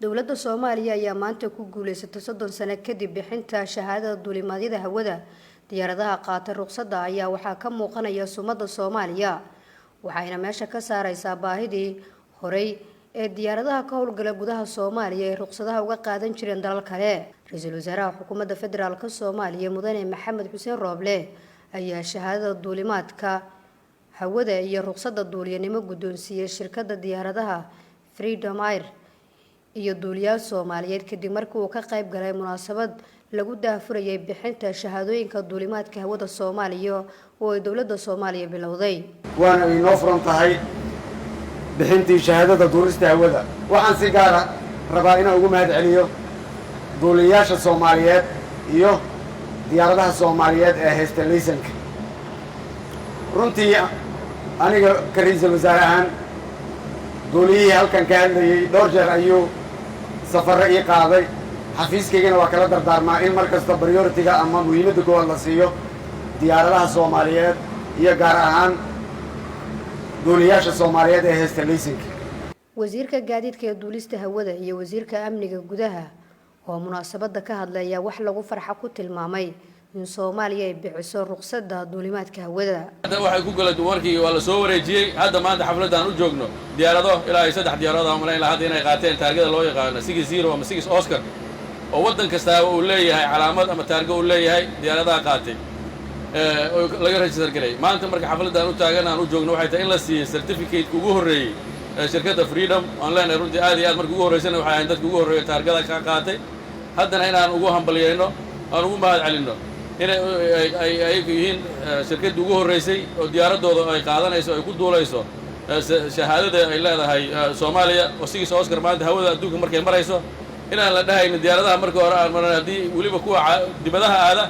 Dowladda Soomaaliya ayaa maanta ku guuleysatay 30 sano kadib bixinta shahaadada duulimaadyada hawada. Diyaaradaha qaatay ruqsadda ayaa waxaa ka muuqanaya sumadda Soomaaliya, waxayna meesha ka saareysaa baahidii horey ee diyaaradaha ka howlgala gudaha Soomaaliya ay ruqsadaha uga qaadan jireen dalal kale. Ra-iisul wasaaraha Xukuumadda Federaalka Soomaaliya, Mudane Maxamed Xuseen Rooble, ayaa shahaadada duulimaadka hawada iyo ruqsadda duuliyanimo guddoonsiiyey shirkadda diyaaradaha Freedom Air iyo duuliyaal Soomaaliyeed, kadib markii uu ka qayb galay munaasabad lagu daahfurayay bixinta shahaadooyinka duulimaadka hawada Soomaaliya oo ay dowladda Soomaaliya bilowday. Waana inoo furan tahay bixintii shahaadada duulista hawada. Waxaan si gaara rabaa inaan ugu mahad celiyo duuliyayaasha Soomaaliyeed iyo diyaaradaha Soomaaliyeed ee haysta laysanka. Runtii aniga ka ra-iisul wasaare ahaan, duuliyihii halkan ka hadlayey dhowr jeer ayuu safarro ii qaaday. Xafiiskaygana waa kala dardaarmaa in mar kasta priority-ga ama muhiimadda koowaad la siiyo diyaaradaha Soomaaliyeed iyo gaar ahaan duuliyaasha Soomaaliyeed ee haysta laysanka. Wasiirka gaadiidka ee duulista hawada iyo wasiirka amniga gudaha oo munaasabada ka hadlay ayaa wax lagu farxa ku tilmaamay in Soomaaliya ay bixiso ruqsadda duulimaadka hawada. Hadda waxay ku kala warkii waa la soo wareejiyey. Hadda maanta xafladdan u joogno, diyaarado ilaa ay saddex diyaaradood aan malayn hadda inay qaateen taargada loo yaqaano 60 ama 6 Oscar, oo waddan kastaaba uu leeyahay calaamad ama taargo uu leeyahay. Diyaaradaha qaatay oo laga register garay maanta marka xafladdan u taagan aan u joogno waxay tahay in la siiyey certificate ugu horreeyey ee shirkadda Freedom. Aan leenahay runtii aad iyo aad, marka ugu horreysana waxay ahayn dadka ugu horreeya taargada ka qaatay. Haddana inaan ugu hambalyayno, aan ugu mahad celinno inay ay ayagu yihiin shirkaddii ugu horreysay oo diyaaraddooda ay qaadanayso, ay ku duulayso shahaadada ay leedahay Soomaaliya oo 6 Oscar. Maanta hawada adduunka markay marayso inaan la dhahaynin diyaaradaha marka hore aan maran, haddii weliba kuwa dibadaha aada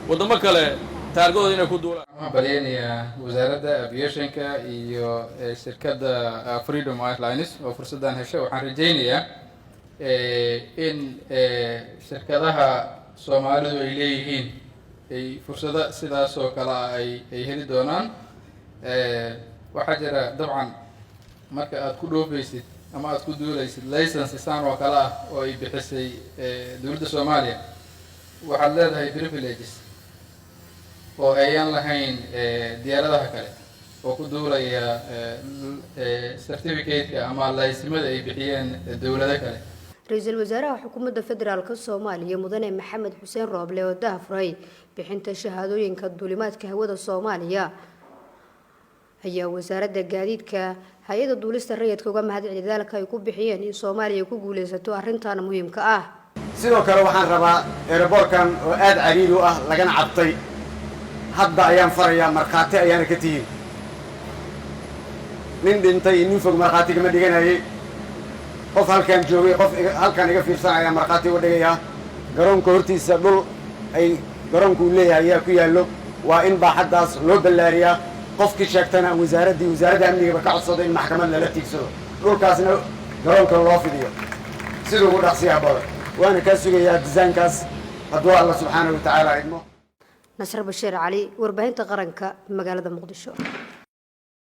waddamo kale taargadooda inay ku duulaan. Waxaan hambalyeynayaa wasaaradda aviationka iyo shirkadda Freedom Airlines oo fursaddan heshay. Waxaan rajaynayaa in shirkadaha Soomaalidu ay leeyihiin ay fursado sidaas oo kale ah ay heli doonaan. Waxaa jira dabcan marka aad ku dhoofaysid ama aad ku duulaysid license saan oo kale ah oo ay bixisay dowladda Soomaaliya, waxaad leedahay privileges oo ayan lahayn diyaaradaha kale oo ku duulaya certificate-ka ama laysimada ay bixiyeen dowlado kale. Ra-iisul wasaaraha Xukuumadda Federaalka Soomaaliya, Mudane Maxamed Xuseen Rooble, oo daahfuray bixinta shahaadooyinka duulimaadka hawada Soomaaliya, ayaa wasaaradda gaadiidka, hay-adda duulista rayidka uga mahad celi dadaalka ay ku bixiyeen in Soomaaliya ku guuleysato arrintan muhiimka ah. Sidoo kale waxaan rabaa airport-kan oo aada cariiri u ah lagana cabtay, hadda ayaan farayaa, markhaati ayaana ka tihiin. Nin dhintay iyo nin fog markhaati kama dhiganayay. Qof halkaan joogay, qof halkaan iga fiirsan ayaa markhaati uga dhigayaa. Garoonka hortiisa dhul ay garoonku uu leeyahay ayaa ku yaallo. Waa in baaxaddaas loo ballaariyaa. Qofkii sheegtana wasaaraddii, wasaaradda amnigaba ka codsado in maxkamad lala tiigsado, dhulkaasna garoonka loo fidiyo sida ugu dhaqsiyaha badan. Waana kaa sugayaa design-kaas hadduu Alla subxaanahu wa tacaala idmo. Nasre Bashiir Cali, Warbaahinta Qaranka, magaalada Muqdisho.